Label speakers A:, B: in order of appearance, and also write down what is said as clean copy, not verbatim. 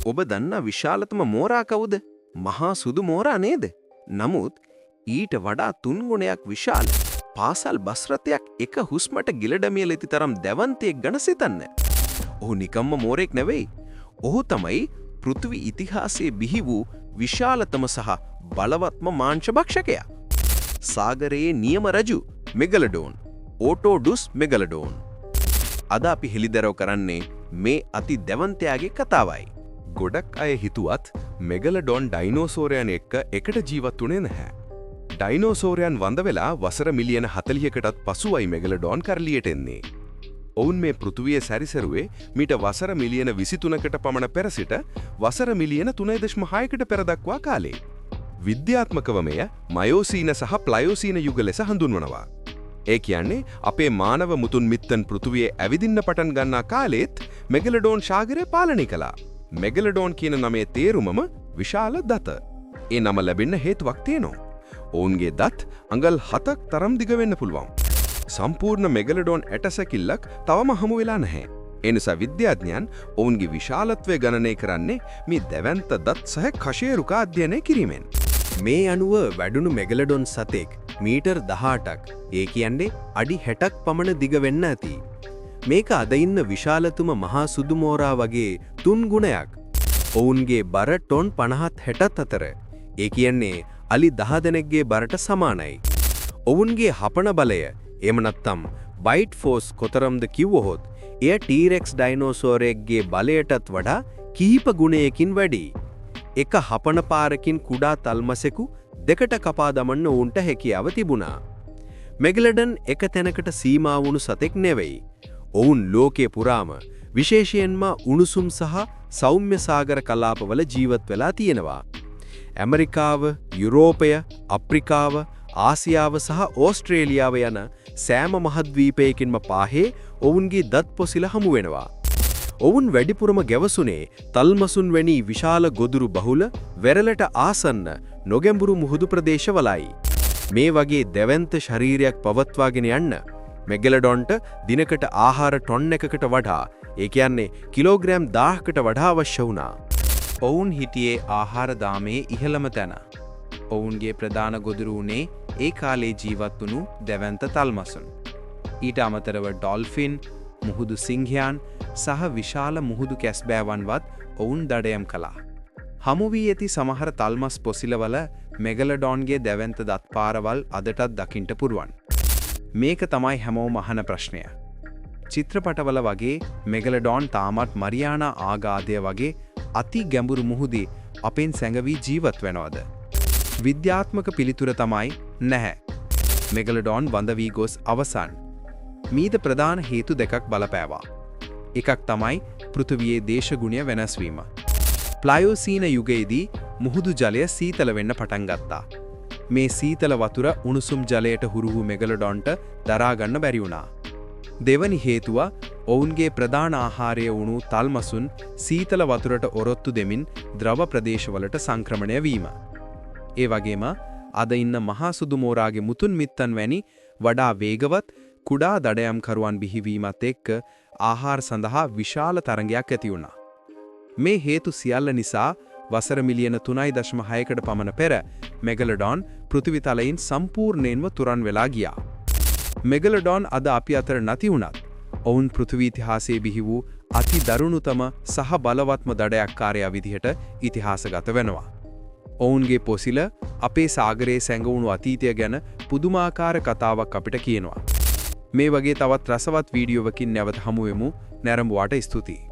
A: ඔබ දන්නා විශාලතම මෝරා කවුද? මහා සුදු මෝරා නේද? නමුත් ඊට වඩා තුන් ගුණයක් විශාල පාසල් බස් රථයක් එක හුස්මට ගිලඩමිය ලෙති තරම් දැවන්තයෙක් ගැන සිතන්න. ඔහු නිකම්ම මෝරෙක් නෙවෙයි. ඔහු තමයි පෘථිවි ඉතිහාසයේ බිහි වූ විශාලතම සහ බලවත්ම මාංශ භක්ෂකයා. සාගරයේ නියම රජු මෙගලඩෝන්, ඕටෝඩුස් මෙගලඩෝන්. අද අපි හෙළිදරව් කරන්නේ මේ අති දැවන්තයාගේ කතාවයි.
B: ගොඩක් අය හිතුවත් මෙගලඩොන් ඩයිනෝසෝරයන් එක්ක එකට ජීවත් වුණේ නැහැ. ඩයිනෝසෝරයන් වඳ වෙලා වසර මිලියන 40කටත් පසුවයි මෙගලඩොන් කරලියට එන්නේ. ඔවුන් මේ පෘථුවිය සැරිසරුවේ මීට වසර මිලියන 23කට පමණ පෙර සිට වසර මිලියන 3.6කට පෙර දක්වා කාලේ. විද්‍යාත්මකව මෙය මයෝසීන සහ ප්ලයෝසීන යුග ලෙස හඳුන්වනවා. ඒ කියන්නේ අපේ මානව මුතුන් මිත්තන් පෘථුවියේ ඇවිදින්න පටන් ගන්නා කාලෙත් මෙගලඩෝන් සාගරය පාලනය කළා. මෙගලඩෝන් කියන නමේ තේරුමම විශාල දත. ඒ නම ලැබෙන්න හේතුවක් තියෙනවා. ඔවුන්ගේ දත් අඟල් 7ක් තරම් දිග වෙන්න පුළුවන්. සම්පූර්ණ මෙගලඩෝන් ඇටසැකිල්ලක් තවම හමු වෙලා නැහැ. ඒ නිසා විද්‍යාඥයන් ඔවුන්ගේ විශාලත්වය ගණනය කරන්නේ මේ දැවැන්ත දත් සහ කශේරුක අධ්‍යයනය කිරීමෙන්.
A: මේ අනුව වැඩුණු මෙගලඩොන් සතෙක් මීටර් 18ක්, ඒ කියන්නේ අඩි 60ක් පමණ දිග වෙන්න ඇති. මේක අද ඉන්න විශාලතම මහා සුදු මෝරා වගේ තුන් ගුණයක්. ඔවුන්ගේ බර ටොන් 50ත් 60ත් අතර. ඒ කියන්නේ අලි 10 දෙනෙක්ගේ බරට සමානයි. ඔවුන්ගේ හපන බලය, එහෙම නැත්නම් බයිට් ෆෝස් කොතරම්ද කිව්වහොත්, එය ටීරෙක්ස් ඩයිනෝසෝරයෙක්ගේ බලයටත් වඩා කිහිප ගුණයකින් වැඩි. එක හපන පාරකින් කුඩා තල්මසෙකු දෙකට කපා දමන්න ඔවුන්ට හැකියාව තිබුණා. මෙගලඩන් එක තැනකට සීමා වුණු සතෙක් නෙවෙයි. ඔවුන් ලෝකය පුරාම, විශේෂයෙන්ම උණුසුම් සහ සෞම්‍ය සාගර කලාපවල ජීවත් වෙලා තියෙනවා. ඇමරිකාව, යුරෝපය, අප්‍රිකාව, ආසියාව සහ ඕස්ට්‍රේලියාව යන සෑම මහද්වීපයකින්ම පාහේ ඔවුන්ගේ දත් පොසිල හමු වෙනවා. ඔවුන් වැඩිපුරම ගැවසුනේ තල්මසුන් වැනි විශාල ගොදුරු බහුල, වෙරළට ආසන්න නොගැඹුරු මුහුදු ප්‍රදේශවලයි. මේ වගේ දැවැන්ත ශරීරයක් පවත්වාගෙන යන්න මෙගලඩොන්ට දිනකට ආහාර ටොන් එකකට වඩා, ඒ කියන්නේ කිලෝග්‍රෑම් 1000කට වඩා අවශ්‍ය වුණා.
C: ඔවුන් හිටියේ ආහාර දාමේ ඉහළම තැන. ඔවුන්ගේ ප්‍රධාන ගොදුරු වුණේ ඒ කාලේ ජීවත් වුණු දැවැන්ත තල්මසුන්. ඊට අමතරව ඩොල්ෆින්, මුහුදු සිංහයන් සහ විශාල මුහුදු කැස්බෑවන්වත් ඔවුන් දඩයම් කළා. හමු වී ඇති සමහර තල්මස් පොසිලවල මෙගලඩොන්ගේ දැවැන්ත දත් පාරවල් අදටත් දකින්ට පුරුවන්. මේක තමයි හැමෝම අහන ප්‍රශ්නය. චිත්‍රපටවල වගේ මෙගලඩොන් තාමත් මරියානා ආගාධය වගේ අති ගැඹුරු මුහුදේ අපෙන් සැඟවී ජීවත් වෙනවද? විද්‍යාත්මක පිළිතුර තමයි නැහැ. මෙගලඩොන් වඳ වී ගොස් අවසන්. මීට ප්‍රධාන හේතු දෙකක් බලපෑවා. එකක් තමයි පෘථිවියේ දේශගුණය වෙනස් වීම. ප්ලයෝසීන යුගයේදී මුහුදු ජලය සීතල වෙන්න පටන් ගත්තා. මේ සීතල වතුර උණුසුම් ජලයට හුරු වූ මෙගලඩොන්ට දරා ගන්න බැරි වුණා. දෙවනි හේතුව ඔවුන්ගේ ප්‍රධාන ආහාරය වුණු තල්මසුන් සීතල වතුරට ඔරොත්තු දෙමින් ද්‍රව ප්‍රදේශවලට සංක්‍රමණය වීම. ඒ වගේම අද ඉන්න මහා සුදු මෝරාගේ මුතුන් මිත්තන් වැනි වඩා වේගවත් කුඩා දඩයම්කරුවන් බිහිවීමත් එක්ක ආහාර සඳහා විශාල තරඟයක් ඇති වුණා. මේ හේතු සියල්ල නිසා වසර මිලියන 3.6කට පමණ පෙර මෙගලඩොන් පෘථිවි තලයෙන් සම්පූර්ණයෙන්ම තුරන් වෙලා ගියා. මෙගලඩොන් අද අපි අතර නැති වුණත්, ඔවුන් පෘථිවි ඉතිහාසයේ බිහි වූ අති දරුණුතම සහ බලවත්ම දඩයක්කාරයා විදිහට ඉතිහාසගත වෙනවා. ඔවුන්ගේ පොසිල අපේ සාගරයේ සැඟවුණු අතීතය ගැන පුදුමාකාර කතාවක් අපිට කියනවා. මේ වගේ තවත් රසවත් වීඩියෝවකින් නැවත හමු වෙමු. නැරඹුවාට ස්තුතියි.